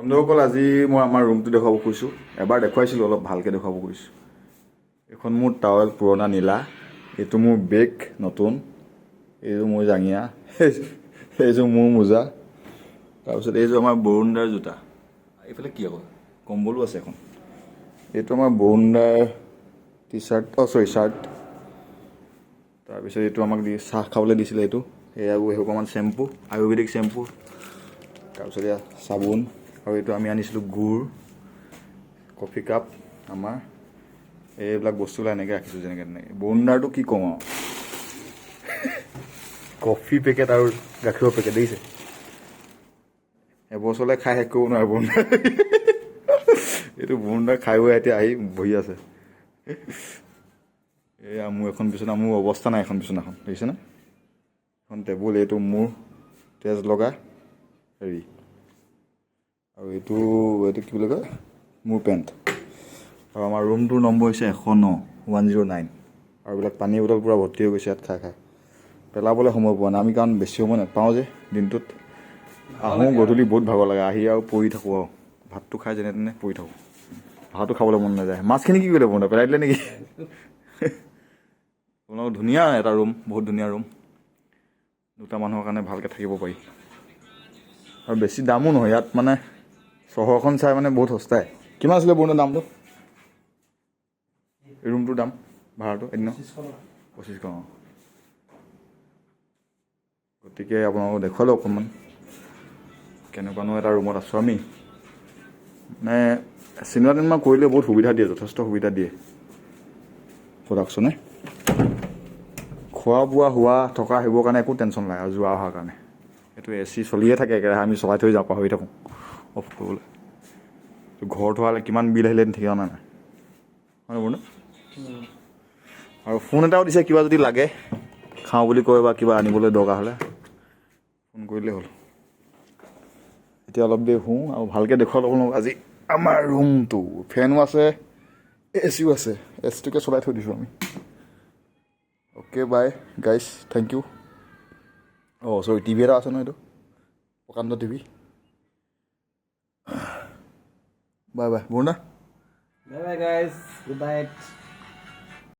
বন্ধুসকল, আজি মই আমাৰ ৰুমটো দেখুৱাব খুজিছোঁ। এবাৰ দেখুৱাইছিলোঁ, অলপ ভালকৈ দেখুৱাব খুজিছোঁ। এইখন মোৰ টাৱেল, পুৰণা নীলা। এইটো মোৰ বেগ, নতুন। এইযোৰ মোৰ জাঙিয়া, এইযোৰ মোৰ মোজা। তাৰপিছত এইযোৰ আমাৰ বৰুণ দাৰ জোতা। এইফালে কি আকৌ কম্বলো আছে এখন। এইটো আমাৰ বৰুণ দাৰ টি চাৰ্ট, অ' চৰি, চাৰ্ট। তাৰপিছত এইটো আমাক দি চাহ খাবলৈ দিছিলে এইটো। এয়া অকণমান চেম্পু, আয়ুৰ্বেদিক চেম্পু। তাৰপিছত এয়া চাবোন আৰু এইটো আমি আনিছিলোঁ গুৰ, কফি কাপ। আমাৰ এইবিলাক বস্তুবিলাক এনেকৈ ৰাখিছোঁ যেনেকৈ তেনেকৈ। বৰুণ দাৰটো কি কওঁ আৰু, কফি পেকেট আৰু গাখীৰৰ পেকেট দেখিছে। এবছৰলৈ খাই শেষ কৰিব নোৱাৰে বৰুণ। এইটো বৰুণ দা খাই বৈ এতিয়া আহি বহি আছে। এয়া মোৰ এখন বিচনা, মোৰ অৱস্থা নাই এখন বিচনাখন, দেখিছেনে? এখন টেবুল। এইটো মোৰ তেজ লগা হেৰি আৰু এইটো কি বুলি কয়, মোৰ পেণ্ট। আৰু আমাৰ ৰুমটোৰ নম্বৰ হৈছে 109, 109। আৰু এইবিলাক পানী বটল পূৰা ভৰ্তি হৈ গৈছে ইয়াত, খাই খাই পেলাবলৈ সময় পোৱা নাই আমি, কাৰণ বেছি সময় নাপাওঁ যে দিনটোত। আহোঁ গধূলি, বহুত ভাগৰ লাগে, আহি আৰু পৰি থাকোঁ আৰু ভাতটো খাই যেনে তেনে পৰি থাকোঁ। ভাতো খাবলৈ মন নাযায়। মাছখিনি কি কৰিলে বন্ধ পেলাই দিলে নেকি? আপোনালোক ধুনীয়া এটা ৰুম, বহুত ধুনীয়া ৰুম। দুটা মানুহৰ কাৰণে ভালকৈ থাকিব পাৰি আৰু বেছি দামো নহয় ইয়াত। মানে চহৰখন চাই মানে বহুত সস্তাই। কিমান আছিলে বৰুণৰ দামটো, এই ৰুমটোৰ দাম, ভাড়াটো এদিনৰ? 2500 টকা। 2500, অঁ। গতিকে আপোনালোকক দেখুৱালোঁ অকণমান কেনেকুৱানো এটা ৰুমত আছোঁ আমি। মানে চিনেমা তিনেমা কৰিলে বহুত সুবিধা দিয়ে, যথেষ্ট সুবিধা দিয়ে প্ৰডাকশ্যনে। খোৱা বোৱা, হোৱা থকা সেইবোৰৰ কাৰণে একো টেনশ্যন নাই। আৰু যোৱা অহাৰ কাৰণে এইটো এ চি চলিয়ে থাকে একেৰাহে, আমি চলাই থৈ যাওঁ, পাহৰি থাকোঁ অফ কৰিবলৈ। ঘৰত হোৱা হ'লে কিমান বিল আহিলে ঠিকনা নাই, হয় বন্ধু? আৰু ফোন এটাও দিছে, কিবা যদি লাগে, খাওঁ বুলি কয় বা কিবা আনিবলৈ দৰকাৰ হ'লে ফোন কৰিলেই হ'ল। এতিয়া অলপ দেৰি শুওঁ আৰু ভালকৈ দেখুৱালোঁ আপোনালোক আজি আমাৰ ৰুমটো। ফেনো আছে, এ চিও আছে, এ চিটোকে চলাই থৈ দিছোঁ আমি। Okay, bye guys, thank you. অঁ চৰি, টিভি এটা আছে নহয়, এইটো প্ৰকাণ্ড TV. Bye bye Varuna. Bye bye guys, good night.